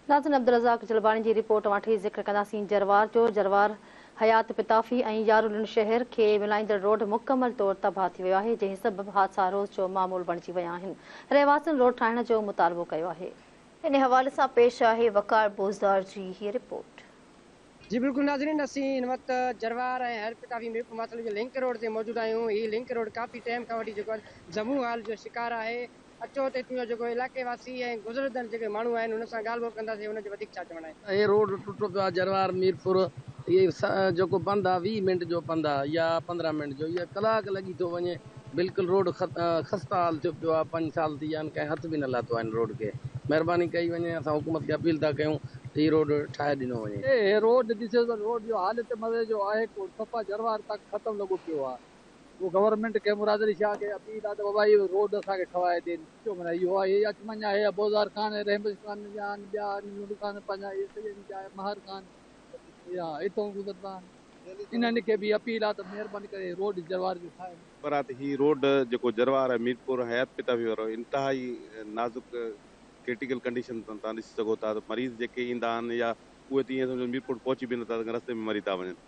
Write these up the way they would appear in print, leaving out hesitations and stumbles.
ناظرين عبدالرزاق جلباڻي جي رپورٽ وٺي ذڪر ڪنداسين جروار جو. جروار حيات پتافي ۽ يارولنڊ شهر کي ملائيندڙ روڊ مڪمل طور تباهه ٿي ويو آهي، جنهن سبب حادثا روز جو معمول بڻجي ويا آهن. رهواسين روڊ ٺاهڻ جو مطالبو ڪيو آهي. ان حوالي سان پيش آهي وقار بوزدار جي هي رپورٽ. جي بلڪل ناظرين اسين هن وقت جروار ۽ حيات پتافي ميرپور ماٿيلو جي لنڪ روڊ تي موجود آهيون. هي لنڪ روڊ ڪافي ٽائيم کان وٺي جيڪو آهي زبون حال جو شڪار آهي. اچو ته هتان جا جيڪو علائقي واسي ۽ گذرندڙ جيڪي ماڻهو آهن انهن سان ڳالهه ٻولهه ڪنداسين انهن جو وڌيڪ ڇا چوڻ آهي. هي روڊ ٽٽو پيو آهي جروار ميرپور هي جيڪو پنڌ آهي 20 منٽ جو پنڌ آهي يا 15 منٽ جو اها ڪلاڪ لڳي ٿو وڃي بلڪل روڊ خسته حال ٿيو پيو آهي 5 سال ٿي ويا آهن ڪنهن هٿ به نه لاٿو آهي هن روڊ کي مهرباني ڪئي وڃي اسان حڪومت کي اپيل ٿا ڪيون ته هي روڊ ٺاهي ڏنو وڃي. هي روڊ ڏسي ته روڊ جو حال ته مزي جو آهي ڪو صفا جروار تڪ ختم لڳو پيو آهي. پوء گورنمينٽ کي مراد علي شاهه کي اپيل آهي ته بابا اهو روڊ اسان کي ٺهرائي ڏين. ڇو معنيٰ اهو آهي اچ وڃ آهي ابوذر خان رحمت خان جا آهن ٻيا آهن لنڊ خان پنهنجا اهي سڄن جا مهر خان اها هتان گذرندا آهن انهن کي به اپيل آهي ته مهرباني ڪري روڊ جروار جو ٺاهين. پر آ ته هي روڊ جيڪو جروار ۽ ميرپور حيات پتافي وارو انتهائي نازڪ ڪرٽيڪل ڪنڊيشن تان ڏسي سگهو ٿا ته مريض جيڪي ايندا آهن يا اهي ته ائين سمجهو ميرپور پهچي به نٿا سگهن رستي ۾ مري ٿا وڃن.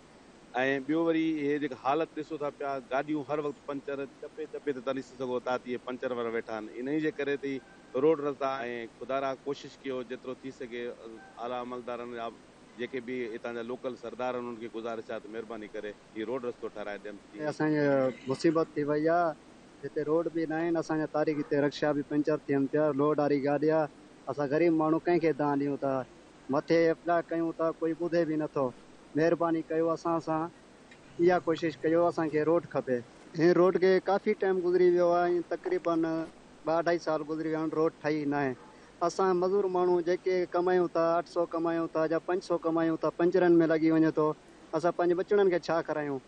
۽ ٻيو وري هي جيڪا حالت ڏسو ٿا پيا گاڏيون هر وقت پنچر چپي چپي تي تان ڏسي سگهو ٿا ته اهي پنچر وارا ويٺا آهن انهي جي ڪري ته هي روڊ رستا ۽ خدارا ڪوشش ڪيو جيترو ٿي سگهي اعليٰ عملدارن يا جيڪي به هتان جا لوڪل سردار آهن انهن کي گذارش آهي ته مهرباني ڪري هي روڊ رستو ٺهرائي ڏين ته جيئن. اسان جي مصيبت ٿي وئي آ هتي روڊ به ناهن اسان جا تاريخ هتي رڪشا به پنچر ٿين پيا لوڊ واري گاڏي آ اسان غريب ماڻهو ڪنهن کي دانهن ڏيون ٿا مٿي اپلاء ڪيون ٿا ڪوئي ٻڌي به نٿو مهرباني ڪيو اسان سان اها ڪوشش ڪيو اسان کي روڊ کپي. هن روڊ کي ڪافي ٽائيم گذري ويو آهي ۽ تقريبن ٻه اڍائي سال گذري ويا آهن روڊ ٺهي ناهي اسان مزور ماڻهو جيڪي ڪمايون ٿا 800 ڪمايون ٿا يا 500 ڪمايون ٿا پنچرن ۾ لڳي وڃي ٿو اسان پنهنجي ٻچڙن کي ڇا کارايون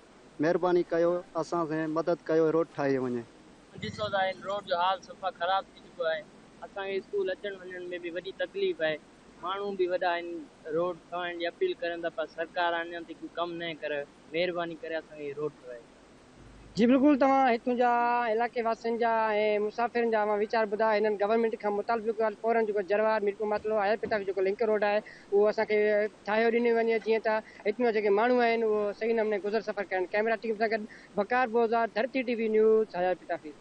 مهرباني ڪيو اسان سان مدد ڪيو روڊ ٺاهي وڃي. ڏسو ٿا هن روڊ جو حال صفا خراب ٿي چڪو آهي اسان کي اسڪول اچڻ وڃڻ ۾ به وڏي تڪليف آهي ماڻهو به وڏا هن روڊ ٺهائڻ جي اپيل ڪرن ٿا پر سرڪار اڃا تائين ڪو ڪم نه ڪري مهرباني ڪري اسان کي هي روڊ ٺهرائي. جي بلڪل توهان هتون جا علائقي واسين جا ۽ مسافرن جا اوهان ويچار ٻڌا هنن گورنمينٽ کان مطالبو ڪيو آهي فورن جيڪو جروار ميرپور ماٿيلو حيات پتافي جيڪو لنڪ روڊ آهي اهو اسان کي ٺاهيو ڏنو وڃي جيئن ته هتون جا جيڪي ماڻهو آهن اهو صحيح نموني گذر سفر ڪرن ڪئميرا ٽيم سان گڏ وقار بوزار ڌرتي ٽي وي نيوز حيات پتافي.